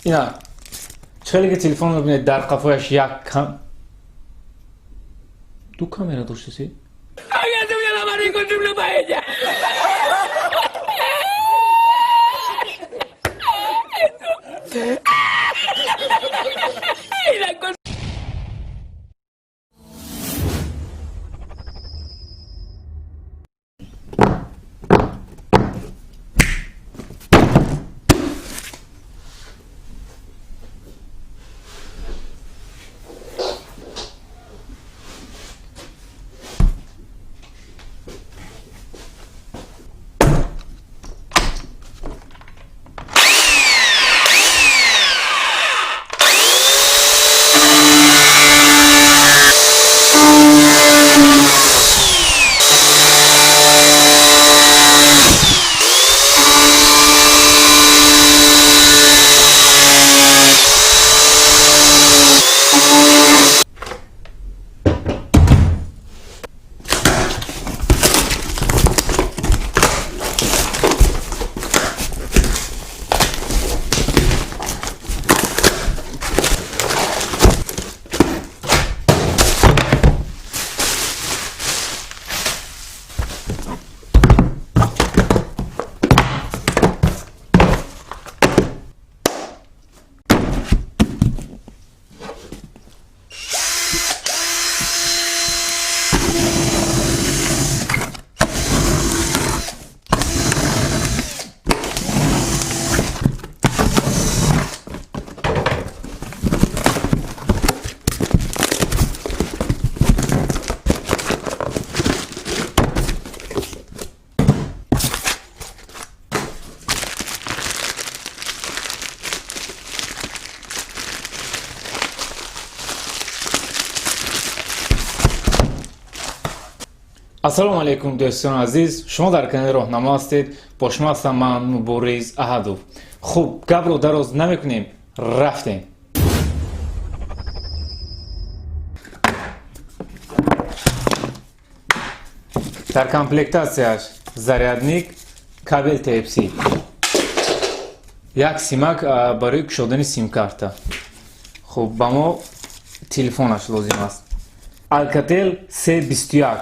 Ина чӣ хеле ки телефон мебинед, дар қафояш як ду камера доштаси. Hágase una la mano y encontré una paella. Y la cosa. Ассалому алайкум, дӯстони азиз, шумо дар канали Роҳнамо ҳастед, бо шумо ҳастам ман, Мубориз Аҳадов. Хуб, гапро дароз намекунем, рафтем. Дар комплектатсияш зарядник, кабел Type-C, як симак барои кушодани симкарта. Хуб, ба мо телефонаш лозим аст. Alcatel C21,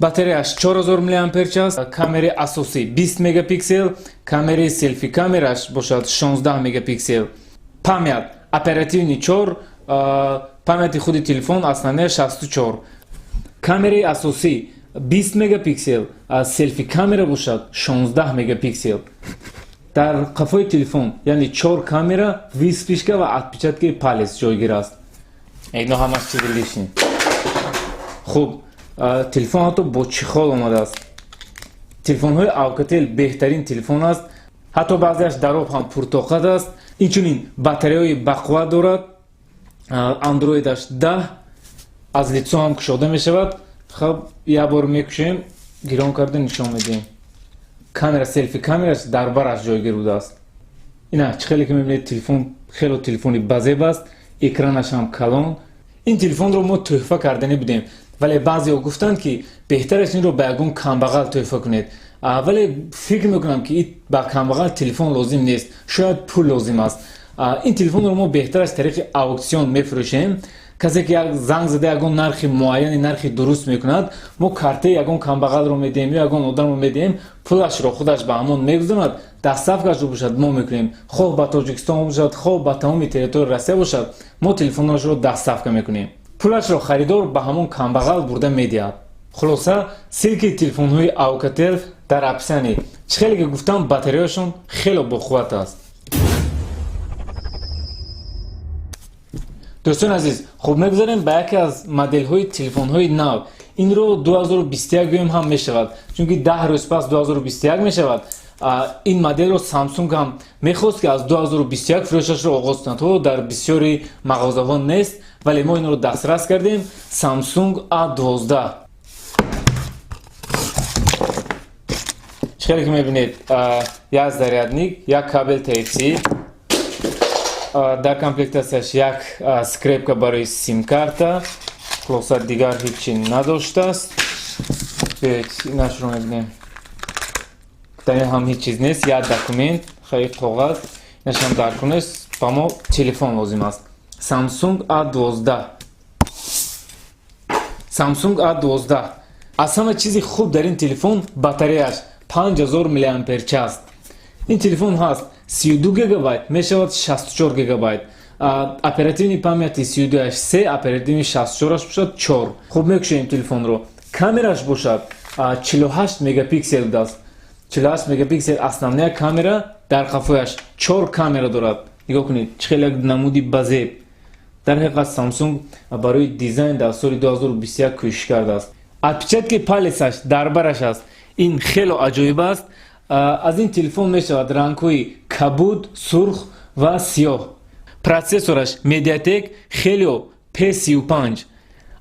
батареяш 4000 мАч, камераи асосӣ 20 мегапиксел, камераи селфи камераш бошад 16 мегапиксел. Память оперативный 4, памяти худи телефон основная 64. Камераи асосӣ 20 мегапиксел, селфи камера бошад 16 мегапиксел. Дар қафои телефон, яъне 4 камера, вспышка ва отпечатки палец ҷойгир аст. Ино ҳамаш чизи лишний. Хуб, телефон ҳатто бо чехол омадааст. Телефонҳои Alcatel беҳтарин телефон аст, ҳатто баъзеаш дар об ҳам пуртоқат аст. Инчунин батареяи бақувват дорад, андроидаш 10, аз лицо ҳам кушода мешавад. Хуб, як бор мекушем, гирон карда нишон медиҳем. Камера, селфи камераш дар бараш ҷойгир будааст. Ина чӣ хеле ки мебинед, телефон хело телефони базеб аст, экранаш ҳам калон. Ин телефонро мо тӯҳфа карданӣ будем, вале баъзеҳо гуфтанд, ки беҳтараш инро ба ягон камбағал тӯҳфа кунед. Вале фикр мекунам, ки ба камбағал телефон лозим нест, шояд пул лозим аст. Ин телефонро мо беҳтараш тариқи ауксион мефурӯшем. Касе ки занг зада ягон нархи муайяни, нархи дуруст мекунад, мо картаи ягон камбағалро медиҳем ё ягон одамро медиҳем, пулашро худаш ба ҳамон мегузорад, доставкашро бошад мо мекунем. Хоҳ ба Тоҷикистон бошад, хоҳ ба тамоми территорияи Россия бошад, мо телефонашро доставка мекунем. Пулашро харидор ба ҳамон камбағал бурда медиҳад. Хулоса, ссылкаи телефонҳои Alcatel дар описание. Чӣ хеле ки гуфтам, батареяшон хело боқувват аст. Дӯстони азиз, хуб, мегузарем ба яке аз моделҳои телефонҳои нав. Инро 2021 гӯем ҳам мешавад, чунки 10 рӯз пас 2021 мешавад. Ин моделро Samsung ҳам мехост, ки аз 2021 фурӯшашро оғоз кунад. Ҳоло дар бисёри мағозаҳо нест, вале мо инро дастрас кардем. Samsung A12. Чӣ хеле ки мебинед, як зарядник, як кабел Type-C, дар комплектатсияш як скрепка барои симкарта. Хулоса, дигар ҳеҷ чи надоштааст. Биёед, инашро мебинем. Дар ин ҳам ҳеҷ чиз нест, як документ, хеле коғаз, инашам дар кунест. Ба мо телефон лозим аст. Samsung A12. Samsung A12. Аз ҳама чизи хуб дар ин телефон батареяш 5000 мАч аст. Ин телефон ҳаст 32 гигабайт, мешавад 64 гигабайт. Оперативный памяти 32-аш 3, оперативный 64-аш бошад 4. Хуб, мекушоем телефонро. Камераш бошад 48 мегапиксел будааст. 48 мегапиксел основная камера, дар қафояш 4 камера дорад. Нигоҳ кунед, чӣ хеле як намуди базеб. Дар ҳақиқат, Samsung барои дизайн дар соли 2021 кӯшиш кардааст. Отпечатки палец аш дар бараш аст. Ин хело аҷоиб аст. Аз ин телефон мешавад рангҳои кабуд, сурх ва сиёҳ. Процессораш Mediatek Helio P35,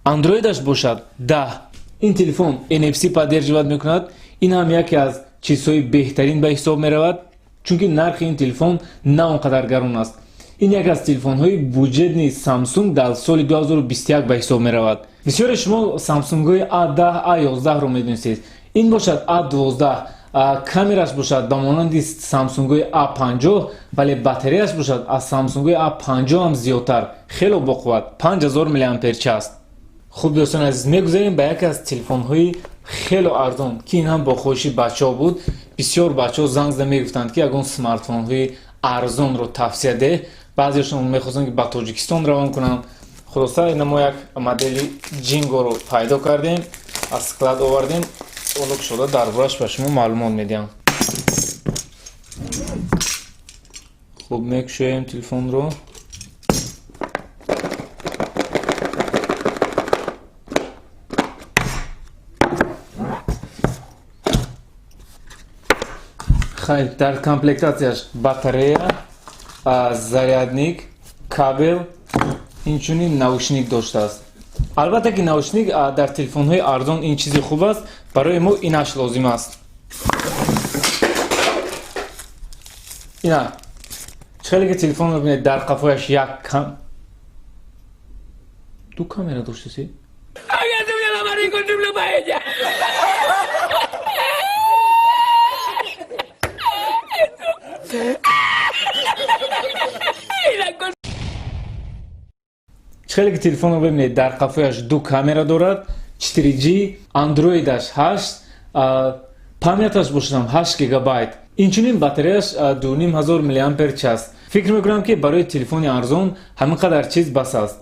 андроидаш бошад 10. Ин телефон NFC поддерживать мекунад. Ин ҳам яке аз чизҳои беҳтарин ба ҳисоб меравад, чунки нархи ин телефон на он қадар гарон аст. Ин яке аз телефонҳои бюджетный Samsung дар соли 2021 ба ҳисоб меравад. Бисёре шумо Samsungҳои A10, A11-ро медонистед. Ин бошад A12. Камераш бошад ба монанди Samsungҳои A50, вале батареяш бошад аз Samsungҳои A50 ҳам зиёдтар, хело боқувват, 5000 мАч аст. Хуб, дӯстони азиз, мегузарем ба яке аз телефонҳои хело арзон, ки ин ҳам бо хоҳиши бачаҳо буд. Бисёр бачаҳо занг зада мегуфтанд, ки ягон смартфонҳои арзонро тавсия деҳ. Баъзеашон мехостанд, ки ба Тоҷикистон равон кунанд. Хулоса, ина мо як модели Ҷингоро пайдо кардем, аз склад овардем. Ҳоло кушода дар бораш ба шумо маълумот медиҳам. Хуб, мекушоем телефонро. Хайр, дар комплектатсияш батарея, зарядник, кабел, инчунин наушник доштааст. Албатта ки наушник дар телефонҳои арзон ин чизи хуб аст. Барои мо инаш лозим аст. Ина, чӣ хеле ки телефон мебинед, дар қафояш як кам ду камера доштаси. Hágase una la mano y encontré paella. Y la cosa Чӣ хеле ки телефонро бибинед, дар қафояш ду камера дорад, 4G, андроидаш 8, память аш бошадам 8 гигабайт, инчунин батареяш 2500 мАч аст. Фикр мекунам, ки барои телефони арзон ҳамин қадар чиз бас аст.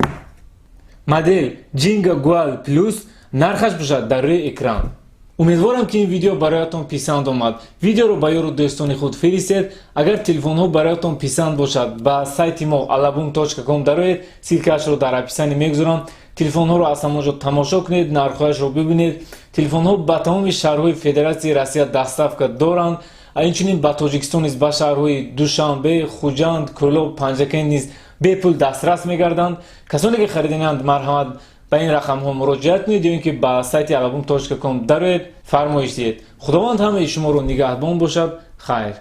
Модел Ginga Gual Plus, нархаш бошад дар рӯи экран. Умедворам, ки ин видео бароятон писанд омад. Видеоро ба ёру дӯстони худ фиристед. Агар телефонҳо бароятон писанд бошад, ба сайти мо alabum.com дароед. Ссылка ашро дар описание мегузорам. Телефонҳоро аз ҳамон ҷо тамошо кунед, нархҳояшро бибинед. Телефонҳо ба тамоми шаҳрҳои Федератсияи Россия доставка доранд. Инчунин ба Тоҷикистон низ, ба шаҳрҳои Душанбе, Хуҷанд, Кӯлоб, Панҷакент низ бепул дастрас мегарданд. Касоне ки хариданианд, марҳамат, ба ин рақамҳо муроҷиат кунед ё ин ки ба сайти alabum.com дароед, фармоиш диҳед. Худованд ҳамаи шуморо нигаҳбон бошад. Хайр.